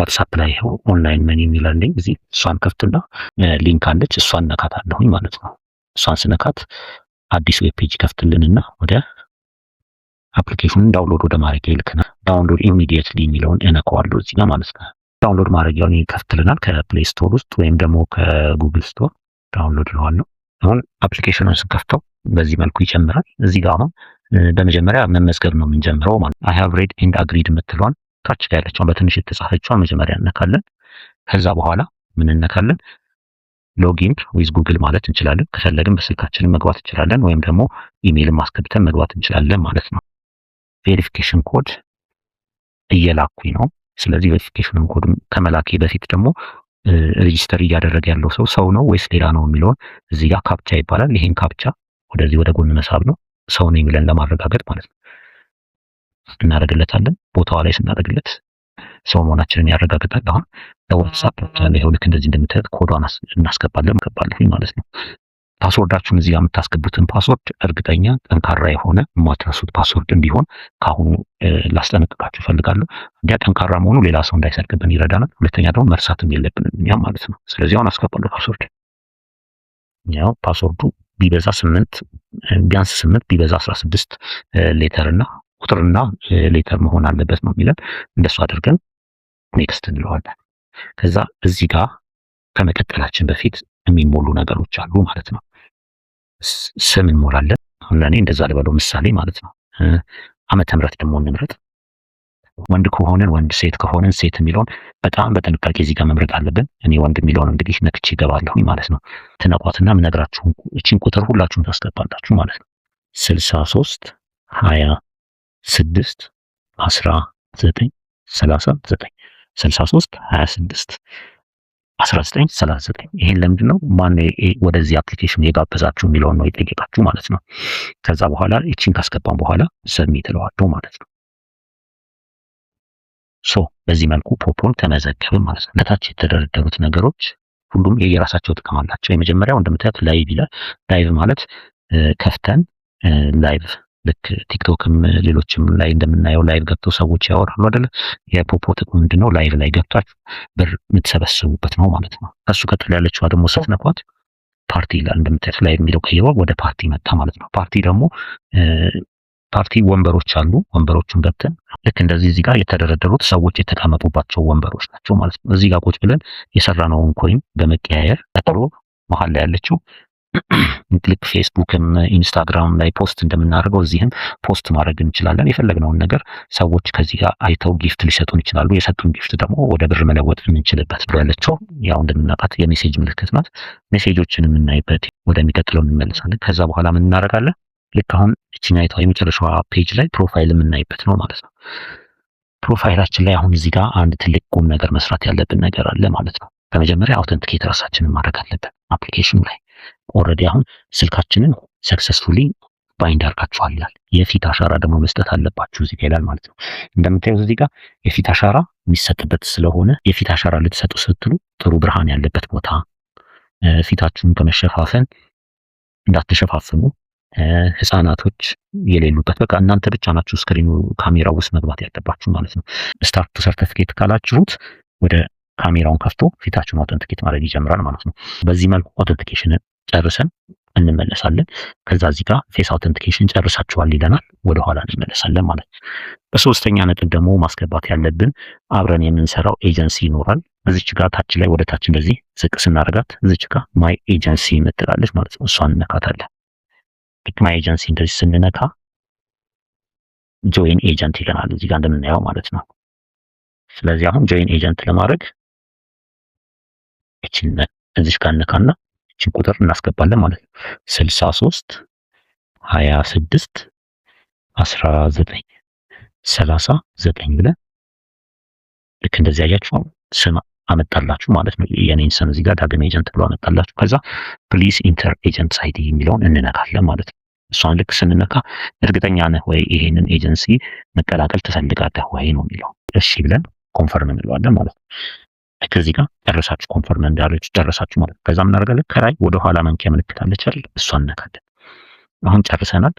WhatsApp ላይ ይኸው online money የሚላለኝ እዚህ እሷን ከፍትና link አለች፣ እሷን ነካታለሁኝ ማለት ነው። እሷን ስነካት አዲስ web page ከፍትልንና ወደ application ኑን download ወደ ማድረጊያ ይልክናል። Download immediately የሚለውን እነካዋለሁ እዚህ ጋር ማለት ነው። Download ማድረጊያውን ይከፍትልናል ከ Play Store ውስጥ ወይም ደግሞ ከ Google Store download እለዋለሁ። አሁን application ኑን ስንከፍተው በዚህ መልኩ ይጨምራል። እዚህ ጋር አሁን በመጀመሪያ መመዝገብ ነው የምንጀምረው ማለት። "I have read and agreed" የምትለዋን ታች ላይ ያለችውን በትንሽ የተጻፈችዋን መጀመሪያ እነካለን። ከዛ በኋላ ምን እነካለን? Login with Google ማለት እንችላለን። ከፈለግን በስልካችንን መግባት እንችላለን፣ ወይም ደግሞ ኢሜይልን ማስገብተን መግባት እንችላለን ማለት ነው። Verification code እየላኩኝ ነው። ስለዚህ verification code ከመላኬ በፊት ደግሞ register እያደረገ ያለው ሰው ሰው ነው ወይስ ሌላ ነው የሚለውን እዚህ ጋር captcha ይባላል። ይሄን captcha ወደዚህ ወደ ጎን መሳብ ነው፣ ሰው ነኝ ብለን ለማረጋገጥ ማለት ነው። እናደርግለታለን። ቦታዋ ላይ ስናደርግለት ሰው መሆናችንን ያረጋግጣል። አሁን ለ WhatsApp ይኸው ልክ እንደዚህ እንደምታዩት ኮዷን እናስገባለን ገባለሁ ማለት ነው። Password ኣችሁን እዚህ ጋር የምታስገቡትን password እርግጠኛ ጠንካራ የሆነ የማትረሱት password እንዲሆን ከአሁኑ ላስጠነቅቃችሁ እፈልጋለሁ። እንዲያ ጠንካራ መሆኑ ሌላ ሰው እንዳይሰርቅብን ይረዳናል። ሁለተኛ ደግሞ መርሳትም የለብንም እኛም ማለት ነው። ስለዚህ አሁን አስገባለሁ password። ያው password ኡ ቢበዛ 8፣ ቢያንስ 8፣ ቢበዛ 16 letter እና ቁጥርና letter መሆን አለበት ነው የሚለን። እንደሱ አድርገን next እንለዋለን። ከዛ እዚህ ጋር ከመቀጠላችን በፊት የሚሞሉ ነገሮች አሉ ማለት ነው። ስም እንሞላለን። አሁን ለእኔ እንደዛ ልበለው ምሳሌ ማለት ነው። ዓመተ ምህረት ደግሞ እንምረጥ። ወንድ ከሆንን ወንድ፣ ሴት ከሆንን ሴት የሚለውን በጣም በጥንቃቄ እዚህ ጋር መምረጥ አለብን። እኔ ወንድ የሚለውን እንግዲህ ነክቼ እገባለሁኝ ማለት ነው። ትነቋትና የምነግራችሁን እቺን ቁጥር ሁላችሁም ታስገባላችሁ ማለት ነው። 63 26 19 39፣ 63 26 19 39። ይሄን ለምንድን ነው፣ ማን ወደዚህ application የጋበዛችሁ የሚለውን ነው የጠየቃችሁ ማለት ነው። ከዛ በኋላ ይቺን ካስገባን በኋላ submit እለዋለሁ ማለት ነው። So በዚህ መልኩ ፖፖን ተመዘገብን ማለት ነው። ለታች የተደረደሩት ነገሮች ሁሉም የየራሳቸው ጥቅም አላቸው። የመጀመሪያው እንደምታዩት live ይላል። Live ማለት ከፍተን live ልክ TikTok ም ሌሎችም ላይ እንደምናየው live ገብተው ሰዎች ያወራሉ አይደለ? የፖፖ ጥቅሙ ምንድነው? Live ላይ ገብታችሁ ብር የምትሰበስቡበት ነው ማለት ነው። ከሱ ቀጥሎ ያለችዋ ደግሞ ስትነኳት ፓርቲ ይላል። እንደምታዩት live የሚለው ቀይሮ ወደ ፓርቲ መጣ ማለት ነው። ፓርቲ ደግሞ ፓርቲ ወንበሮች አሉ። ወንበሮቹን ገብተን ልክ እንደዚህ እዚህ ጋር የተደረደሩት ሰዎች የተቀመጡባቸው ወንበሮች ናቸው ማለት ነው። እዚህ ጋር ቁጭ ብለን የሰራነውን coin በመቀያየር፣ ቀጥሎ መሀል ላይ ያለችው ልክ Facebook ም Instagram ላይ post እንደምናደርገው እዚህም post ማድረግ እንችላለን። የፈለግነውን ነገር ሰዎች ከዚህ ጋር አይተው gift ሊሰጡን ይችላሉ። የሰጡን gift ደግሞ ወደ ብር መለወጥ የምንችልበት ብሎ ያለችው ያው እንደምናውቃት የ message ምልክት ናት። Message ኦችን የምናይበት፣ ወደሚቀጥለው እንመለሳለን። ከዛ በኋላ ምን እናደርጋለን? ልክ አሁን እችኛይቷ የመጨረሻዋ page ላይ profile የምናይበት ነው ማለት ነው። Profile ኣችን ላይ አሁን እዚህ ጋር አንድ ትልቅ ቁም ነገር መስራት ያለብን ነገር አለ ማለት ነው። በመጀመሪያ authenticate ራሳችንን ማድረግ አለብን application ኑ ላይ። Already አሁን ስልካችንን successfully bind አድርጋችኋል ይላል። የፊት አሻራ ደግሞ መስጠት አለባችሁ እዚህ ጋር ይላል ማለት ነው። እንደምታዩት እዚህ ጋር የፊት አሻራ የሚሰጥበት ስለሆነ የፊት አሻራ ልትሰጡ ስትሉ ጥሩ ብርሃን ያለበት ቦታ፣ ፊታችሁን ከመሸፋፈን እንዳትሸፋፍኑ፣ ህፃናቶች የሌሉበት፣ በቃ እናንተ ብቻ ናችሁ screen ኑ ካሜራ ውስጥ መግባት ያለባችሁ ማለት ነው። Start to certificate ካላችሁት ወደ ካሜራውን ከፍቶ ፊታችሁን authenticate ማድረግ ይጀምራል ማለት ነው። በዚህ መልኩ authentication ን ጨርሰን እንመለሳለን። ከዛ እዚህ ጋር face authentication ጨርሳችኋል ይለናል። ወደኋላ እንመለሳለን ማለት ነው። በሶስተኛ ነጥብ ደግሞ ማስገባት ያለብን አብረን የምንሰራው ኤጀንሲ ይኖራል። እዚች ጋር ታች ላይ ወደ ታች እንደዚህ ዝቅ ስናደርጋት እዚች ጋር my agency የምትላለች ማለት ነው። እሷን እንነካታለን። ልክ my agency እንደዚህ ስንነካ join agent ይለናል እዚህ ጋር እንደምናየው ማለት ነው። ስለዚህ አሁን join agent ለማድረግ እችን እዚች ጋር እነካና እችን ቁጥር እናስገባለን ማለት ነው። 63 26 19 39 ብለን ልክ እንደዚህ አያችሁ ስም አመጣላችሁ ማለት ነው። የኔን ስም እዚህ ጋር ዳግም agent ብሎ አመጣላችሁ። ከዛ "Please enter agent ID" የሚለውን እንነካለን ማለት ነው። እሷን ልክ ስንነካ እርግጠኛ ነህ ወይ፣ ይሄንን ኤጀንሲ መቀላቀል ትፈልጋለህ ወይ ነው የሚለው። እሺ ብለን confirm እንለዋለን ማለት ነው። ከዚህ ጋር ጨረሳችሁ፣ confirm እንዳለች ጨረሳችሁ ማለት ነው። ከዛ ምን እናደርጋለን? ከላይ ወደ ኋላ መንኪያ ምልክት አለች አይደል? እሷን እነካለን። አሁን ጨርሰናል።